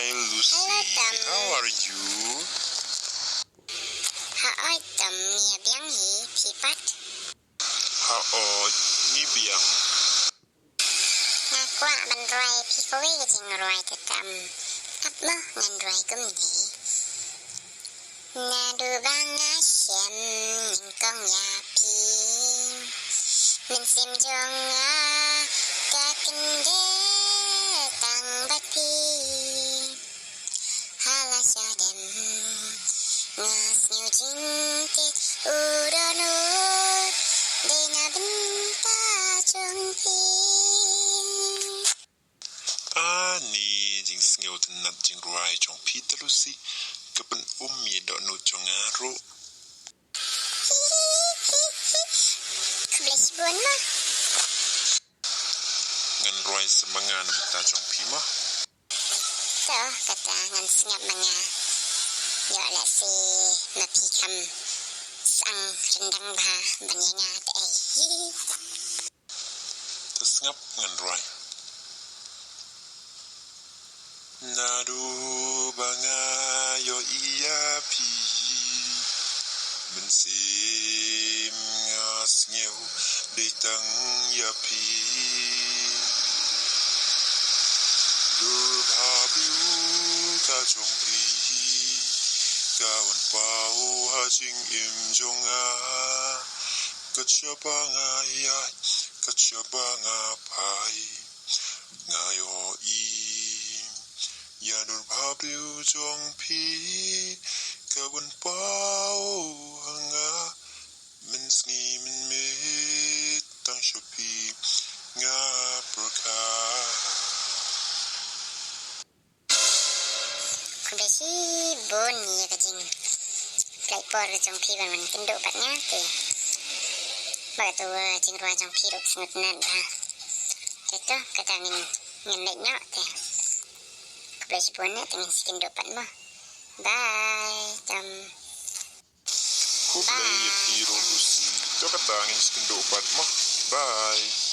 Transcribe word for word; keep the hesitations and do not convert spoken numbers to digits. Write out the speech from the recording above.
Hi Lucy, hello, Tom. How are you? Hooid Tom, ngi biang hi, phi pat? Hooid, ngi biang. Nga kwah ban rwai phi kawei ka jingrwai te Tom. Ap mo ngan rwai kumne. Naduh ba nga shem nyngkong ïa phi, mynsiem jong nga ka kyndit tang bad phi. Ha la shadem nga sngew jingtip u dohnud dei na bynta jong phi. Ani jingsngewtynnat jingrwai jong phi te Lucy, ka pyn-um ïa dohnud jong nga ruh. Khublei shibun ma. Ngan rwai sa ma nga na bynta jong phi ma. To kata ngan sngap ma nga. Ïoh lehse ma phi kham sang ryndang bha ban ïa nga te ei. Te sngap ngan rwai. Naduh ba nga ïohi ïa phi, mynsiem nga sngew dei tang ïa phi. Dur bha briew ka jong phi, ka wan paw ha jingim jong nga. Ka jia ba nga ïaid, ka jia ba nga phai, nga ïohi ïa dur bha briew jong phi, ka wan paw ha nga. Mynsngi mynmiet tang sha phi nga pyrkhat. Khublei shibun ïa ka jingpynlait por ka jong phi ban wan kynduh bad nga te. Ba kato ka jingrwai jong phi ruh sngewtynnat bha. Te to kata ngin, ngin leit noh te. Khublei shibun eh, te ngin sa kynduh pat mo. Bye Tom. Khublei ïa phi ruh Lucy. To kata ngin sa kynduh pat mo. Bye.